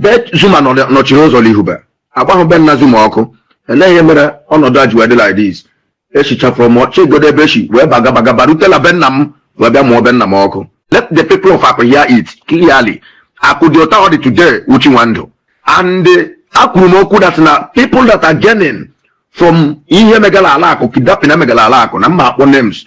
Be Zuma nọchiri ụzọ l'Ihube, agbahụ be nna Zuma ọkụ. Elee ihe mere ọnọdụ a ji wee dị like this? Echicha from chigodo ebe echi wee baga baga barutela be nna m, wee bịa mụọ be nna m ọkụ. Let the people of Akụ hear it clearly. Akụ dị ụta ọ dị today, uchi Nwandụ. And akwuru m okwu that na people that are gaining from ihe megala ala Akụ, kidnapping emegala ala Akụ, na mma akpọ names.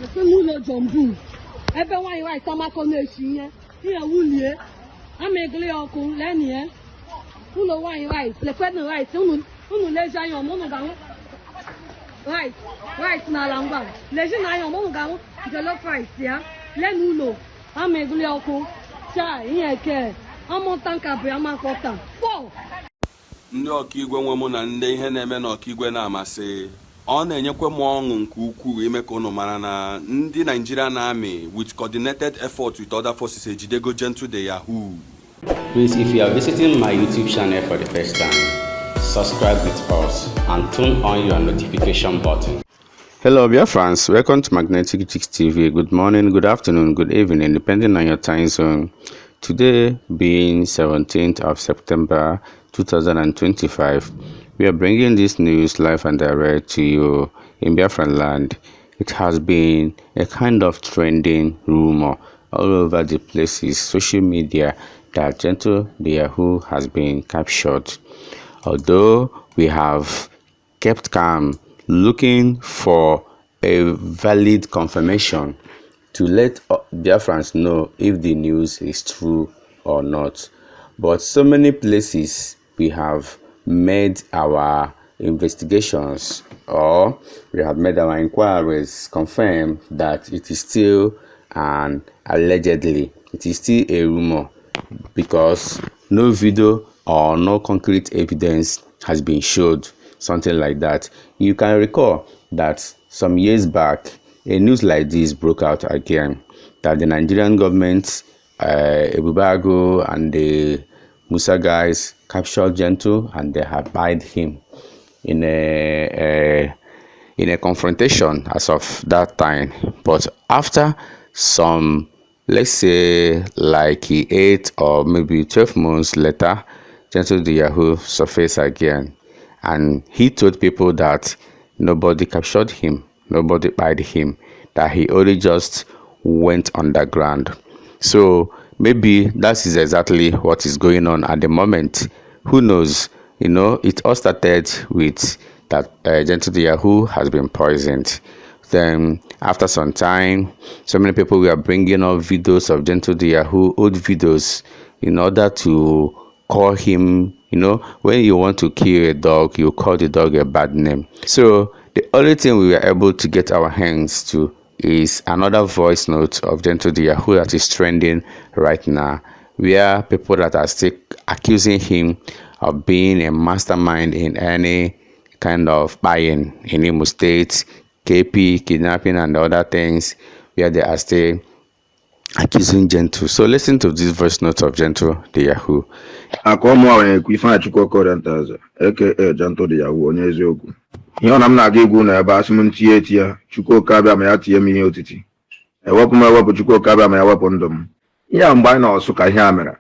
Efe n'ụlọ John Bull, ebe nwaanyị rice amakọ na-esi ihe ihe wulie ama egolo ya ọkụ. Leni ya, ụlọ nwaanyị rice, lekwenụ rice. Unu leji anya ọma, unu ga-ahụ rice, rice n'ala. Ngwa, leji na anya ọma, unu ga-ahụ jollof rice ya. Leni ụlọ ama egolo ya ọkụ. Chai, ihe eke amụta nka bụ amakọta four. Ndị Ọkaigwe nwe mụ na ndị ihe na-eme n'Ọkaigwe na-amasị, ọ na-enyekwa m ọṅụ nke ukwuu ime ka unu mara na ndị Nigerian Army, with coordinated effort with other forces, ejidego Gentle de Yahoo. Please, if you are visiting my YouTube channel for the first time, subscribe with us and turn on your notification button. Hello, dear friends. Welcome to Magnetic Chicks TV. Good morning, good afternoon, good evening, depending on your time zone. Today being 17th of September 2025, we are bringing this news live and direct to you in Biafran land. It has been a kind of trending rumor all over the places, social media, that Gentle the Yahoo has been captured. Although we have kept calm, looking for a valid confirmation to let Biafrans know if the news is true or not. But so many places we have made our investigations or we have made our inquiries confirm that it is still an allegedly, it is still a rumor, because no video or no concrete evidence has been showed, something like that. You can recall that some years back, a news like this broke out again, that the Nigerian government, Ebubeagu and the Musa guys captured Gentle and they have buyed him in a confrontation as of that time. But after some, let's say like 8 or maybe 12 months later, Gentle the Yahoo surfaced again, and he told people that nobody captured him, nobody buyed him, that he only just went underground. So maybe that is exactly what is going on at the moment. Who knows? It all started with that Gentle the Yahoo has been poisoned. Then after some time, so many people were bringing up videos of Gentle the Yahoo, old videos, in order to call him. When you want to kill a dog, you call the dog a bad name. So the only thing we were able to get our hands to is another voice note of Gentle the Yahoo that is trending right now, where people that are still accusing him of being a mastermind in any kind of buying in Imo State, KP, kidnapping and other things, where they are still accusing Gentle. So listen to this voice note of Gentle the Yahoo. Akụ ọmụ ahụ na-ekwu Ifeanyịchukwu Okorie-Nteze, aka Gentle the Yahoo, onye eziokwu. Ihe ọ na m na-aga egwu na ebe asị m ntinye eti ya, Chukwu Okabịa ma ya tinye m ihe otiti, ewepụ m ewepụ, Chukwu Okabịa ma ya wepụ ndụ m. Ihe a mgbe anyị nọ ka ihe a mere,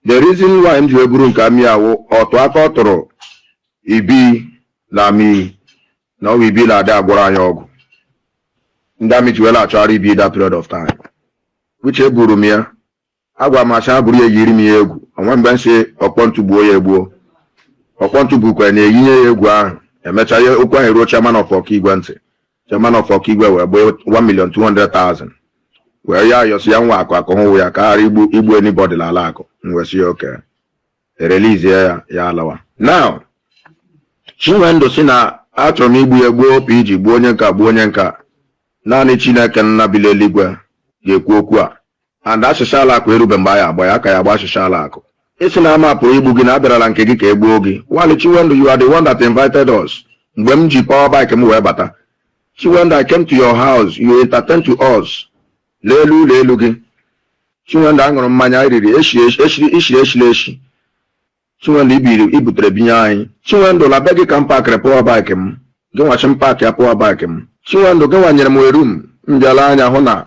the reason why m ji wee buru nke amị awụ ọtụ aka ọ tụrụ ibi na amị na ọwụ ibi na-adị agwọrọ anyị ọgwụ ndị amị ji wee achọgharị ibi that period of time, which eburu m ya. Agwa m asị ha buru ya, yiri m ya egwu onwe mgbe nsị ọkpọ gbuo ya egbuo. Ọkpọ bukwa na-eyinye ya egwu ahụ. Emechaa ya, okwu ahụ eruo chairman of Ọkaigwe ntị. Chairman of Ọkaigwe wee gbee 1,200,000 wee ya ayọsị ya nwa akụ akụ hụ ya ka ghara igbu igbu anybody n'ala akụ. M wee sị ya oke erelizie ya, ya alawa. Now Chinwendu sị na achọrọ m igbu ya, gbuo PG, gbuo onye nka, gbuo onye nka. Naanị Chineke nna bi eluigwe ga-ekwu okwu a. And achịcha ala akụ erube mgbe anyị agba ya aka ya agba achịcha ala akụ. Isi na ama pụrụ igbu gị na abịarala nke gị ka e gbuo gị. Wali Chinwendu, you are the one that invited us. Mgbe m ji power bike m wee bata. Chinwendu, I came to your house, you entertained to us. Leelu ụlọ elu gị. Chinwendu, aṅụrụ mmanya eriri eshiri eshiri eshiri eshi. Chinwendu, ibiri ibutere binye anyị. Chinwendu, la be gị ka m pakịrị power bike m. Gị nwachi m park ya power bike m. Chinwendu, gị nwanyere m eru m m bịala anya hụ na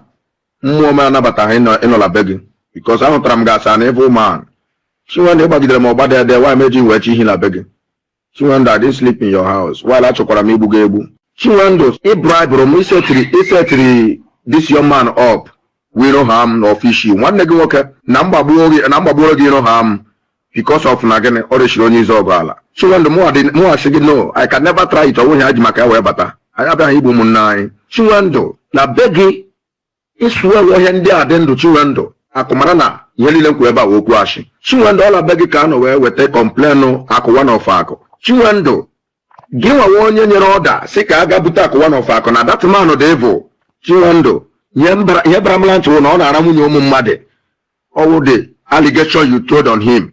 mmụọ m anabataghị ịnọla be gị because ahụtara m gị asa na evil man. Chinwendu, ịgbagidere m ọgba dede why m eji wee chi ihi na be gị. Chinwendu, I didn't sleep in your house while achọkwara m igbu gị egbu. Chinwendu, ị bribụrụ m, isetiri this young man up wee ha m n'ọfisi nwanne gị nwoke na mgbagbuo gị iro ha m because of na gịnị ọ rechiri onye izu ọgụ ala. Chinwendu, mụghachi gị, no, I can never try it. Ọnwụghị ha ji maka ya wee bata anyị abịaghị igbu ụmụnne anyị. Chinwendu, na be gị ịsụ ewe ihe ndị a dị ndụ. Chinwendu, akụmara na ihe niile m kwuru ebe a wee okwu ashị. Chinwendu, ọla be gị ka a nọ wee weta complain akụ one of akụ. Chinwendu, gị nwawa onye nyere order si ka a ga bute akụ one of akụ na that man dị evil. Chinwendu, ihe bara m ntị na ọ na-ara nwunye ụmụ mmadụ ọwụ the allegation you told on him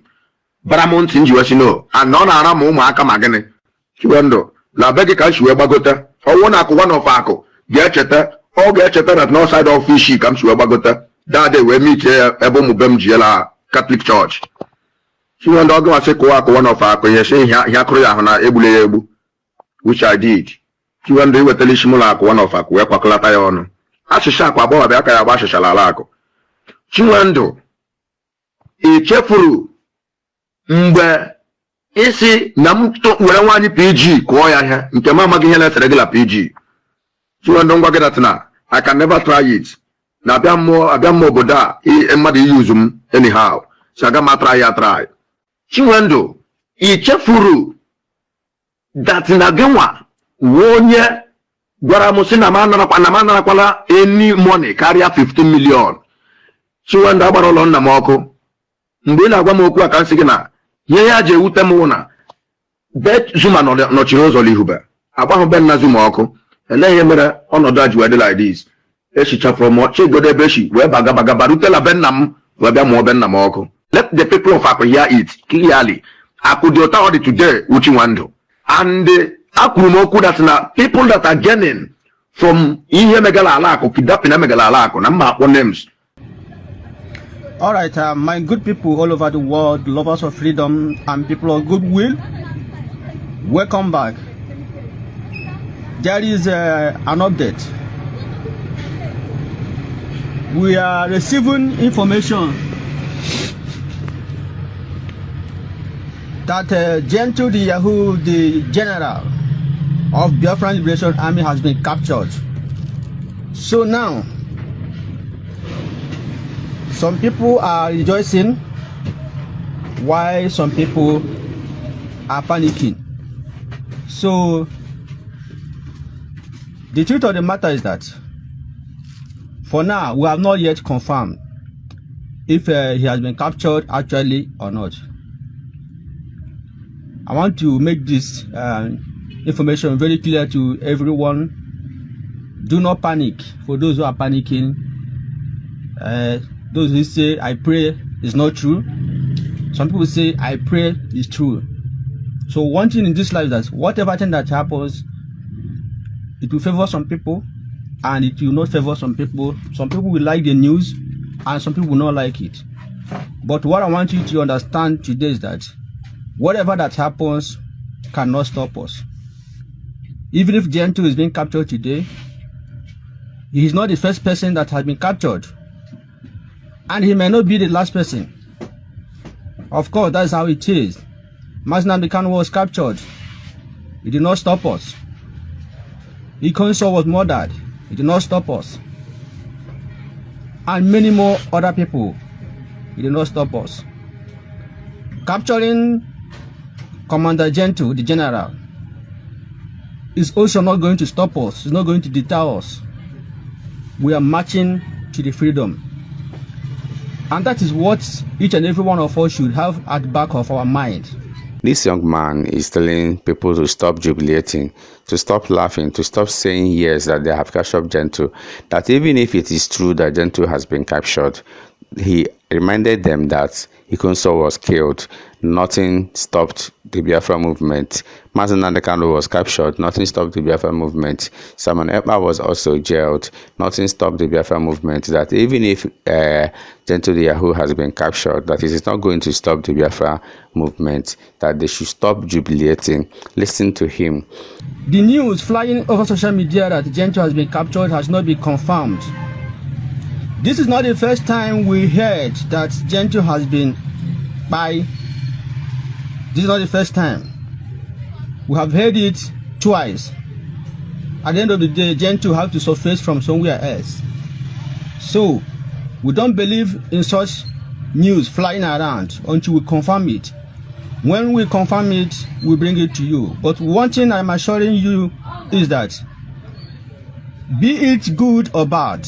bara m ntị nji wee sị no and ọ na-ara ma ụmụaka ma gịnị. Chinwendu, na be gị ka m si wee gbagote ọwụ na akụ one of akụ ga-echeta ọ ga-echeta na north side of isi ka m si wee gbagote that day wee meetie ya ebe ụmụ be m jiela Catholic Church. Chinwendu, ọ gịnwasị kụwa akụ one of akụ ihe si ihe akụrụ ya ahụ na egbule ya egbu, which I did. Chinwendu, iwetala isi mụlọ akụ one of akụ wee kwakọlata ya ọnụ achịcha akụ agbọghọbịa aka ya agba achịcha ala akụ. Chinwendu, ị chefuru mgbe isi na m were nwaanyị PG kụọ ya ihe nke m amaghị ihe na-esere gị na PG. Chinwendu, ngwa gị that na I can never try it na abịa mmụọ abịa mmụọ obodo a mmadụ iyuzu m anyhow si aga m atry ya try. Chinwendu, ị chefuru that na gị nwa wee onye gwara m sị na m anarakwala any money karịa 15 million. Chinwendu, agbara ụlọ nna m ọkụ mgbe ị na-agwa m okwu a ka m sị gị na ihe ya ji ewute m wụ na be Zuma nọchiri ụzọ n'ihube agbahụ be nna Zuma ọkụ. Elee ihe mere ọnọdụ a ji wee dị like this? Echichafụrụ m chigodo ebe echi wee baga baga barutela be nna m wee bịa mụọ be nna m ọkụ. Let the people of Akụ hear it clearly. Akụ dị ụta ọ dị today wu Chinwendu. And akwuru m okwu that na people that are gaining from ihe megala ala akụ, kidnapping emegala ala akụ na mma akpọ names. All right, my good people all over the world, lovers of freedom and people of goodwill, welcome back. There is an update. We are receiving information that Gentle the Yahoo, the general of Biafran Liberation Army, has been captured. So now, some people are rejoicing while some people are panicking. So, the truth of the matter is that for now, we have not yet confirmed if he has been captured actually or not. I want to make this information very clear to everyone. Do not panic. For those who are panicking, those who say I pray is not true. Some people say I pray is true. So one thing in this life, that whatever thing that happens, it will favor some people and it will not favor some people. Some people will like the news and some people will not like it. But what I want you to understand today is that whatever that happens cannot stop us. Even if Gentle is being captured today, he is not the first person that has been captured. And he may not be the last person. Of course, that's how it is. Mazi Nnamdi Kanu was captured. It did not stop us. Ikonso was murdered. It did not stop us. And many more other people. It did not stop us. Capturing Commander Gentle, the general, is also not going to stop us. It's not going to deter us. We are marching to the freedom. And that is what each and every one of us should have at the back of our mind. This young man is telling people to stop jubilating, to stop laughing, to stop saying yes that they have captured Gentle. That even if it is true that Gentle has been captured, He reminded them that Ikonso was killed. Nothing stopped the Biafra movement. Mazi Nnamdi Kanu was captured. Nothing stopped the Biafra movement. Simon Ekpa was also jailed. Nothing stopped the Biafra movement. That even if Gentle Yahoo has been captured, that it is not going to stop the Biafra movement. That they should stop jubilating. Listen to him. The news flying over social media that Gentle has been captured has not been confirmed. This is not the first time we heard that Gentle has been by. This is not the first time. We have heard it twice. At the end of the day, Gentle have to surface from somewhere else. So, we don't believe in such news flying around until we confirm it. When we confirm it, we bring it to you. But one thing I'm assuring you is that, be it good or bad,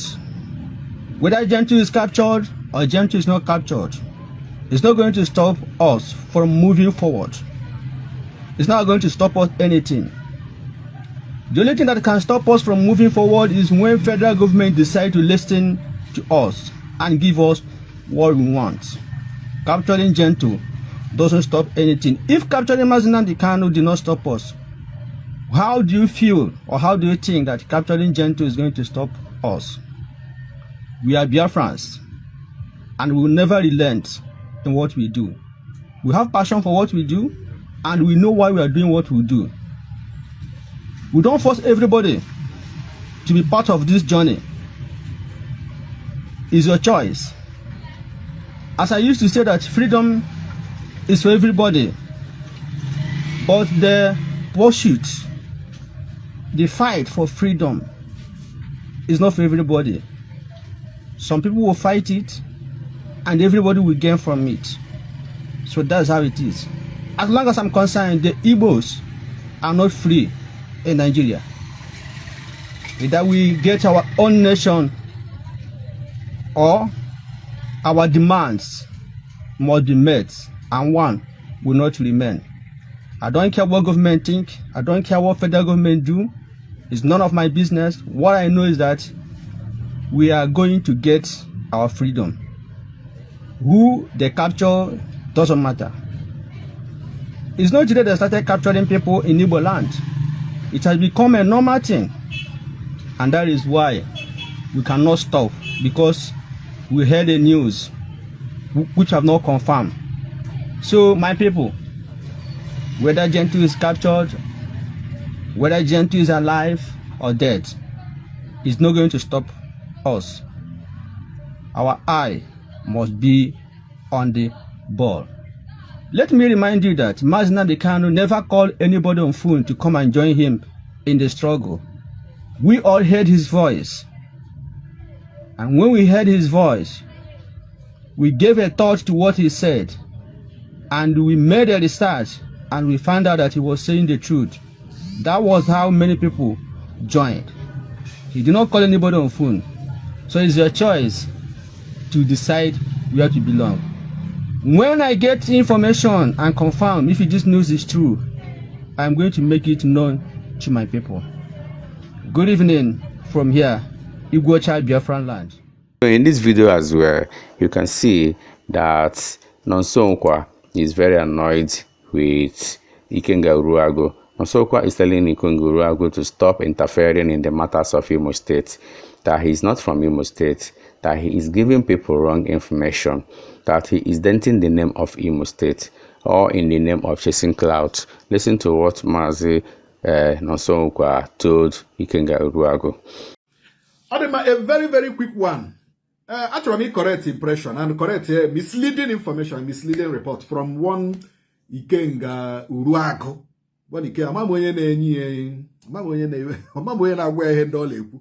whether Gentle is captured or Gentle is not captured, it's not going to stop us from moving forward. It's not going to stop us anything. The only thing that can stop us from moving forward is when federal government decide to listen to us and give us what we want. Capturing Gentle doesn't stop anything. If capturing Mazi Nnamdi Kanu did not stop us, how do you feel or how do you think that capturing Gentle is going to stop us? We are Biafrans and we will never relent in what we do. We have passion for what we do and we know why we are doing what we do. We don't force everybody to be part of this journey. It's your choice. As I used to say that freedom is for everybody, but the pursuit, the fight for freedom is not for everybody. Some people will fight it and everybody will gain from it. So that's how it is. As long as I'm concerned, the Igbos are not free in Nigeria. Either we get our own nation or our demands must be met and one will not remain. I don't care what government think. I don't care what federal government do. It's none of my business. What I know is that we are going to get our freedom. Who they capture doesn't matter. It's not today they started capturing people in Igbo land. It has become a normal thing. And that is why we cannot stop, because we heard the news which have not confirmed. So, my people, whether Gentle is captured, whether Gentle is alive or dead, it's not going to stop us. Our eye must be on the ball. Let me remind you that Mazi Nnamdi Kanu never called anybody on phone to come and join him in the struggle. We all heard his voice. And when we heard his voice, we gave a thought to what he said. And we made a research and we found out that he was saying the truth. That was how many people joined. He did not call anybody on phone. So it's your choice to decide where to belong. When I get information and confirm if this news is true, I'm going to make it known to my people. Good evening from here, Igweocha Biafran land. In this video as well, you can see that Nonsonkwa is very annoyed with Ikenga Uruago. Nonsonkwa is telling Ikenga Uruago to stop interfering in the matters of Imo State, that he is not from Imo State, that he is giving people wrong information, that he is denting the name of Imo State or in the name of chasing clouds. Listen to what Mazi Nonsonkwa told Ikenga Uruago. Ọ dị mma, a very, very quick one. Achọrọ m correct impression and correct misleading information, misleading report from one Ikenga Uruagụ. One Ike, ama m onye na-enye ya, ama m onye na-agwa ya ihe ndị ọ na-ekwu.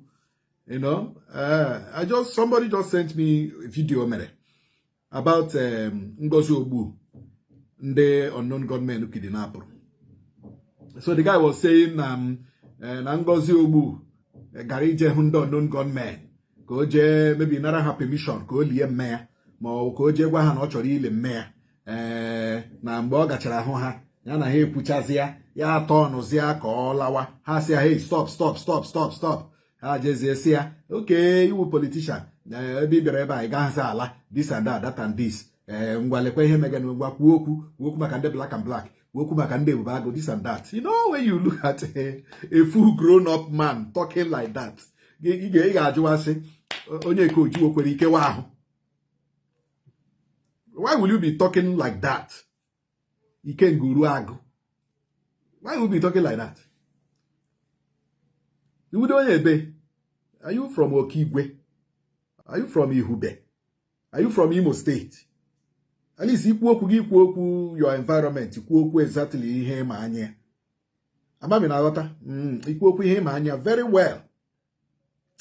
I just somebody just sent me a video mere about Ngozi Ogbu, ndị unknown gunmen kidnapụrụ. So the guy was saying na Ngozi Ogbu gara ije hụ ndị unknown gunmen ka o jee maybe nara ha permission ka o lie mme ya, ma ọ bụ ka o jee gwa ha na ọ chọrọ ile mme ya. Ee, na mgbe ọ gachara hụ ha, ya na ha ekwuchazi ya, ya atọ ọnụzịa ka ọ lawa, ha sị ya, "Hey, stop, stop, stop, stop, stop." Ha jezie si ya, "Okay, iwu politician." Ebe ị bịara ebe a, ị gaghịzi ala, this and that, that and this. Ee, ngwa, lekwa ihe megana. Ngwa, kwuo okwu, kwuo okwu maka ndị black and black, kwuo okwu maka ndị Ebube Agụ, this and that. You know, when you look at a full grown up man talking like that, ị ga-ajụwasị onye eke ojiwo kwere ikewa ahụ. Why will you be talking like that, Ikenga Uruagụ? Why will you be talking like that? Iwudo onye ebe? Are you from Okigwe? Are you from Ihube? Are you from Imo State? At least ikwu okwu gị, ikwu okwu your environment, ikwu okwu exactly ihe ịma anya. Amami na aghọta. Ikwu okwu ihe ịma anya very well.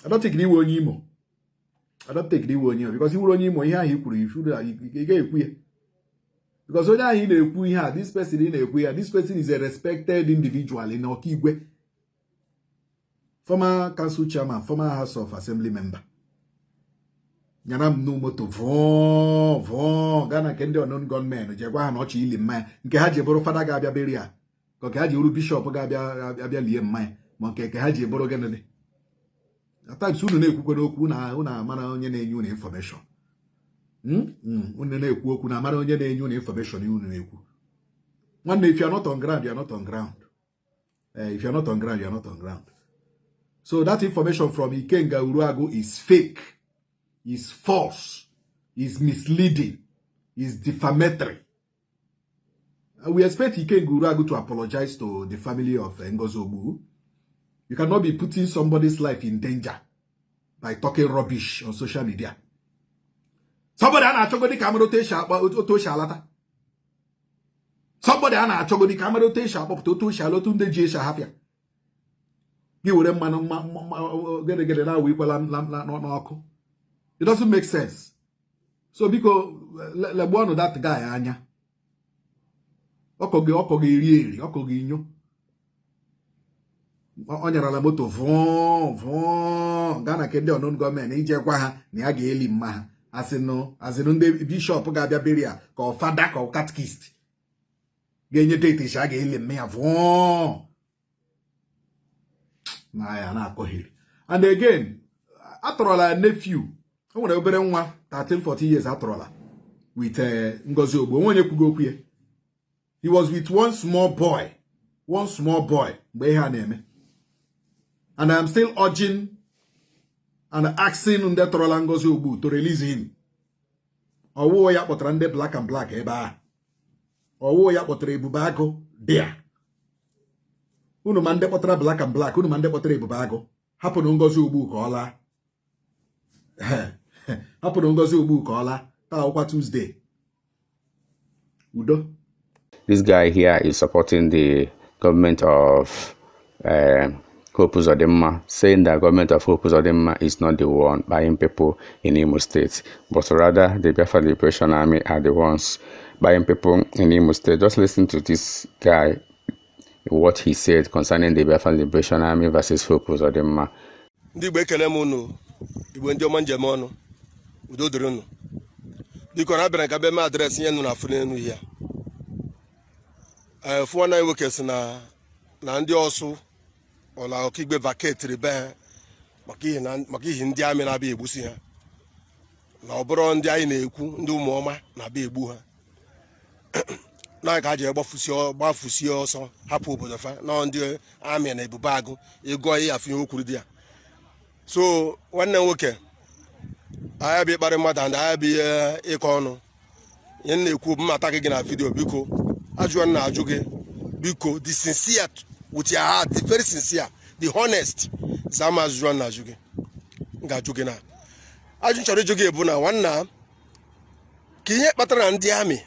I don't think na iwe onye Imo. I don't think na iwe onye Imo, because iwere onye Imo, ihe ahụ i kwuru, ị ga-ekwu ya, because onye ahụ ị na-ekwu ihe a, this person ị na-ekwu ya, this person is a respected individual in Okigwe, former council chairman, former House of Assembly member. Nyara m n'moto vụọ vụọ gaa na nke ndị unknown gunmen, jee gwa ha na ọchị ili mmanya nke ha ji bụrụ fada ga-abịa beri ya, ka nke ha ji bụrụ bishọp ga-abịa abịa lie mmanya, ma nke ha ji bụrụ gịnị dị. At times unu na-ekwukwe n'okwu na unu amara onye na-enye unu information. Unu na-ekwu okwu na amara onye na-enye unu information unu na-ekwu. Nwanne, if you are not on ground, you are not on ground. If you are not on ground, you are not on ground. So that information from Ikenga Uruagu is fake, is false, is misleading, is defamatory. We expect Ikenga Uruagu to apologize to the family of Ngozi Ogbu. You cannot be putting somebody's life in danger by talking rubbish on social media. Somebody a na-achọgodi ka amara otu o si alata. Somebody a na-achọgodi ka amara otu esi akpọpụta, otu o si ala, otu ndị ji esi ahafịa. Gị were mmanụ gịnị na-awụ ikwela n'ọkụ. It doesn't make sense. So biko, legbuonụ that guy anya. Ọkọ gị eri eri, ọkọ gị inyo. Ọ nyarala moto vụọ vụọ gaa na nke ndị unknown gunmen ije gwa ha na ya ga-eli mma ha. Asịnụ ndị bishọp ga-abịa beria, ka ọ fada, ka ọ catechist ga-enye date a ga-eli mma ya. Vụọ na ya na-akọgheri. And again, atọrọla nephew, o nwere obere nwa 13 14 years atọrọla with Ngozi Ogbu. Onwe onye kwugo okwu ya. He was with one small boy, one small boy, mgbe ihe a na-eme. And I am still urging and asking ndị tọrọla Ngozi Ogbu to release him. Ọwụwa ya kpọtara ndị black and black ebe ahụ, ọwụwa ya kpọtara Ebube Agụ dịa. Unu ma ndị kpọtara black and black, unu ma ndị kpọtara Ebube Agụ. Hapụnụ Ngozi Ogbu ka ọ laa. Hapụnụ Ngozi Ogbu ka ọ laa. Taa ọkwa Tuesday. Udo. This guy here is supporting the government of Hope Uzodinma, saying that government of Hope Uzodinma is not the one buying people in Imo State, but rather the Biafra Liberation Army are the ones buying people in Imo State. Just listen to this guy, what he said concerning the Biafra Liberation Army versus Hope Uzodinma. Ndị Igbo, ekele m unu. Igbo ndị ọma, njem ọnụ, udo dịrị unu. Biko, na abịara ka bịa mee address ihe nụ na afụ n'elu ihe a. Fụ nwanne anyị nwoke si na ndị Ọsụ ọla Ọkaigwe vacatiri be ha maka ihi ndị army na-abịa egbusi ha, na ọ bụrụ ndị anyị na-ekwu, ndị ụmụọma na-abịa egbu ha, na ka ha ji gbafusie ọsọ hapụ obodo fa, na ndị army na Ebube Agụ. Ịgụọ ihe afụ ihe o kwuru dị ya. So nwanne m nwoke, agha bụ ịkparị mmadụ and agha bụ ihe ịkọ ọnụ. Ihe m na-ekwu bụ mmata gị na video. Biko, ajụọ m na-ajụ gị, biko, dị sincere with your heart, dị very sincere, dị honest, zaa m ajụjụ m na-ajụ gị. M ga-ajụ gị na ajụ m chọrọ ịjụ gị bụ na, nwanna, ka ihe kpatara na ndị army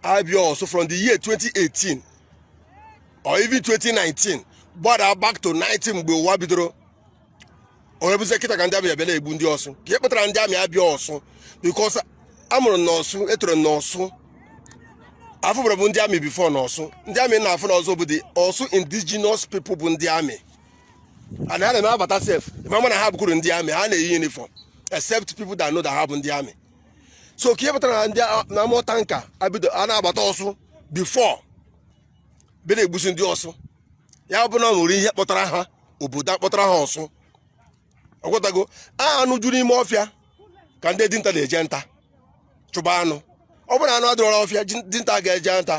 abịa Ọsụ from the year 2018 or even 2019 gbada back to 19, mgbe ụwa bidoro, onye bụzi kịta ka ndị army abịa na-egbu ndị Ọsụ? Ka ihe kpatara ndị army abịa Ọsụ? Because amụrụ m n'Ọsụ, etoro m n'Ọsụ, afụbara bụ ndị army before n'Ọsụ. Ndị army na-afụ n'Ọsụ bụ the Ọsụ indigenous people bụ ndị army, and ha na-eme abata sef, ịmama na ha bụkwuru ndị army, ha na-eyi uniform, except people that know that ha bụ ndị army. So ka ihe kpatara na ndị na mụta nka abido a na-agbata Ọsụ before bịa na-egbusi ndị Ọsụ, ya bụ na ọ nwere ihe kpọtara ha obodo, kpọtara ha Ọsụ. Ọgwọtago anụ juru n'ime ọfịa. Ka ndị dinta na-eje nta chụba anụ, ọ bụrụ na anụ adịrọla ọfịa, dinta ga-eje nta.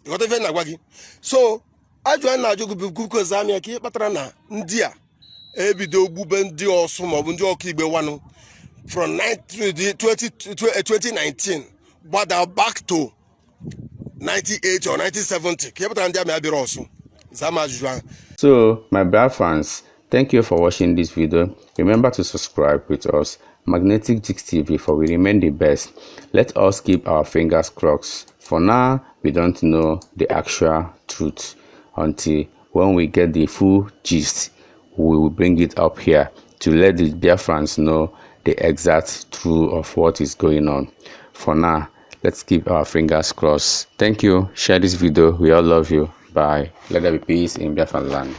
Ịghọta ife na-agwa gị? So ajụ a na-ajụ gị bụ kukozamia ka ihe kpatara na ndị a ebido gbube ndị Ọsụ maọbụ ndị Ọkaigwe wanụ from 2019 gbada back to 1980 or 1970, ka ihe kpatara ndị army abịara Ọsụ? Zaa m ajụjụ ahụ. So, my Biafrans, thank you for watching this video. Remember to subscribe with us, Magnetic Jigs TV, for we remain the best. Let us keep our fingers crossed. For now, we don't know the actual truth. Until when we get the full gist, we will bring it up here to let the Biafrans know the exact truth of what is going on. For now, let's keep our fingers crossed. Thank you. Share this video. We all love you. Bye. Let there be peace in Biafran land.